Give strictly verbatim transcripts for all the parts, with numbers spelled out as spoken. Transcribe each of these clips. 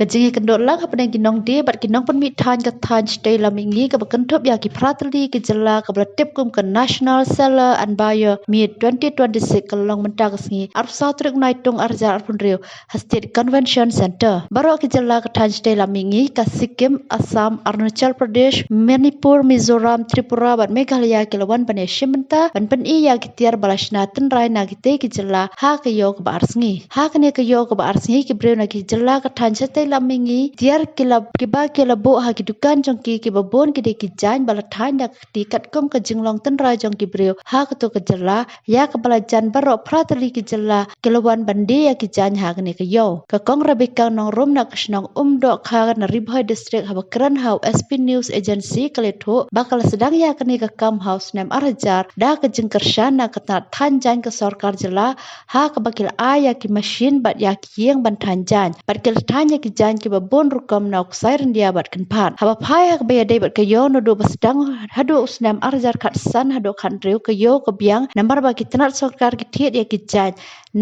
Ka jingïakynduh lang hapdeng ki nongdie bad ki nongpynmih thaiñ ka thaiñ shatei lam mihngi kaba kynthup ïa ki phra tylli ki jylla kaba la tip kum ka National Solar and Bio Meet twenty twenty-six ka long mynta ka sngi arphew saw tarik Naitung arhajar arphew hynriew ha State Convention Centre. Baroh ki jylla ka thaiñ shatei lam mihngi ka Sikkim, Assam, Arunachal Pradesh, Manipur, Mizoram, Tripura bad Meghalaya ki la wan ban ïashim bynta ban pyni ïa ki tiar ba la shna tynrai na kitei ki jylla ha ka ïew kaba ar sngi. Ha kane ka ïew kaba ar sngi ki briew na ki jylla ka thaiñ shatei lam mihngi tiar ki la kiba ki la buh ha ki dukan jong ki kiba bun ki dei ki jaiñ ba la thaiñ da ka kti katkum ka jinglong tynrai jong ki briew ha kato ka jylla ïa kaba la jan baroh phra tylli ki jylla ki la wan ban die ïa ki jaiñ ha kane ka ïew. Ka Kong Rebecca Nongrum na ka shnong Umdohkha na Ri Bhoi District haba kren ha u S B News Agency ka la ïathuh ba ka la sdang ïa kane ka kam ha u snem arhajar da ka jingkyrshan na ka tnat thaiñ jaiñ ka sorkar jylla ha kaba ki la ai ïa ki mashin bad ïa ki ïing ban thaiñ jaiñ bad ki la thaiñ ïa ki jaiñ kiba bun rukom na u ksai ryndia bad kynphad. Haba phai ha kaba ïadei bad ka ïew naduh ba sdang haduh u snem arhajar khatsan haduh khathynriew ka ïew ka biang namar ba ki tnat sorkar ki thied ïa ki jaiñ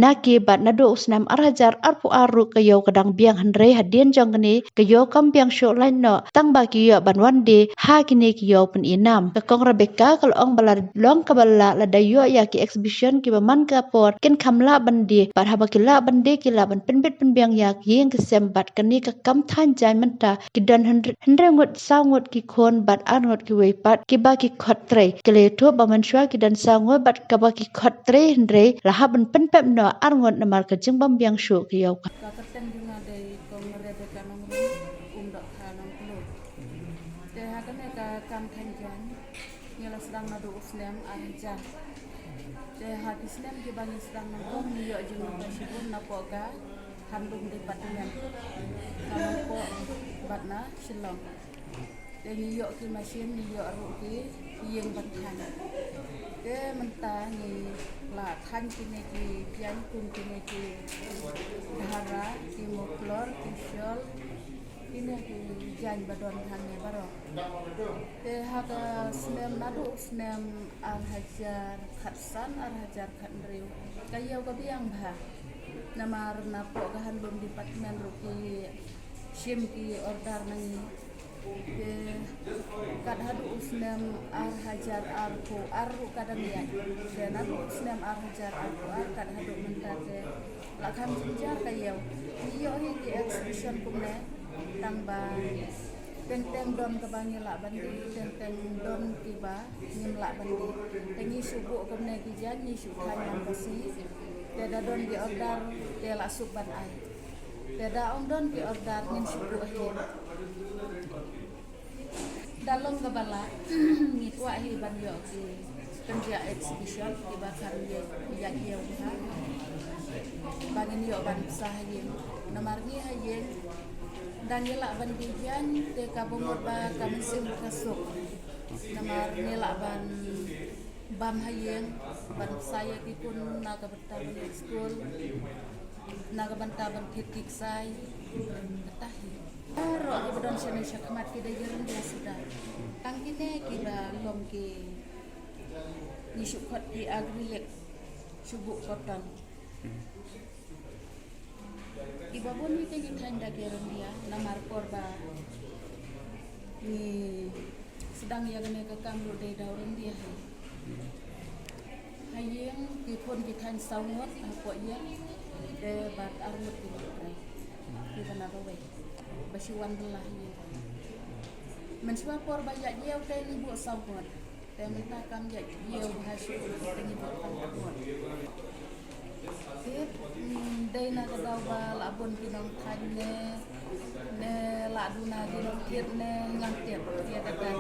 na ki bad naduh u snem arhajar arphew ar ruh ka ïew ka dang biang hynrei hadien jong kane ka ïew kam biang shuh lait noh tang ba ki ïoh ban wan die ha kine ki ïew pyni nam. Ka Kong Rebecca ka la ong ba la long kaba lah lada ïoh ïa ki exhibition kiba man ka por kin kham lah ban die bad haba ki lah ban die ki lah ban pynbit pynbiang ïa ki ïing ki sem bad kane ka kam thaiñ jaiñ mynta ki don hynriew, hynriew ngut saw ngut ki khun bad ar ngut kiwei pat kiba ki khot trei. Ki la ïathuh ba mynshuwa ki don saw ngut bad kaba ki khot trei hynrei la hap ban pynpep noh ar ngut namar ka jingbym biang shuh ka ïew ka. Ka kyrteng jong nga dei Kong Rebecca Nongrum, Umdohkha Nongkluh. Te ha kane ka kam thaiñ jaiñ ngi la sdang naduh u snem arhajar. Te ha ki snem kiba ngi sdang nangkong ngi ïoh jingbynta shibun napoh ka Handloom Department, na Nongpoh bad na Shillong. Te ngi ïoh ki mashin, ngi ïoh ruh ki ïing ban thaiñ. Te mynta ngi la thaiñ kine ki jaiñ kum kine ki dhara, ki muklor, ki shol, kine ki jaiñ ba don hangne baroh. Te ha ka snem naduh u snem arhajar khatsan arhajar khathynriew ka ïew ka biang bha. Namar napoh ka Handloom Department ruh ki shim ki order na ngi. Te kat haduh u snem arhajar arphew ar ruh ka dang ïaid. Te naduh u snem arhajar arphew ar kat haduh mynta te la kham jynjar ka ïew. Ngi ïoh hi ki exhibition kumne tang ba teng teng don kaba ngi lah ban die, teng teng don kiba ngim lah ban die. Te ngi shu buh kumne ki jaiñ ngi shu thaiñ man ka sngi. Te da don ki order te la suk ban ai. Te da ym don ki order ngin shu buh hi. Da long kaba lah ngi kwah hi ban ïoh ki pynjah exhibition kiba kham ïa, ïa ïa u ha. Ba ngin ïoh ban pynsa ha ïing. Namar ngi ha ïing dang ïa lah ban die jaiñ te ka byngot ba ka mynsiem ka suk. Namar ngi lah ban bam ha ïing ban pynsa ïa ki khun na ka bynta ban leit skul, na ka bynta ban thied ki ksai, kata hi. Baroh kiba don shane shakhmat ki dei ki ryndia suda. Tang kine kiba long ki ngi shu khot ki acrylic, shu buh cotton. Kiba bun hi te ngi thaiñ da ki ryndia namar por ba ngi sdang ïa kane ka kam ruh dei da u ryndia hi. Ha ïing ki khun ki thaiñ saw ngut hapoh ïing te bad ar ngut ki nongtrei kiba na kawei ba shu wan bylla ha ïing. Mynshuwa por ba ïaid ïew te ngi buh saw ngut. Te mynta kam ïaid ïew bha shuh te ngi buh tang ar ngut. Te, mm, dei na ka daw ba la bun ki nongthaiñ ne, ne la duna ki nongthied ne, ngam tip ïa kata.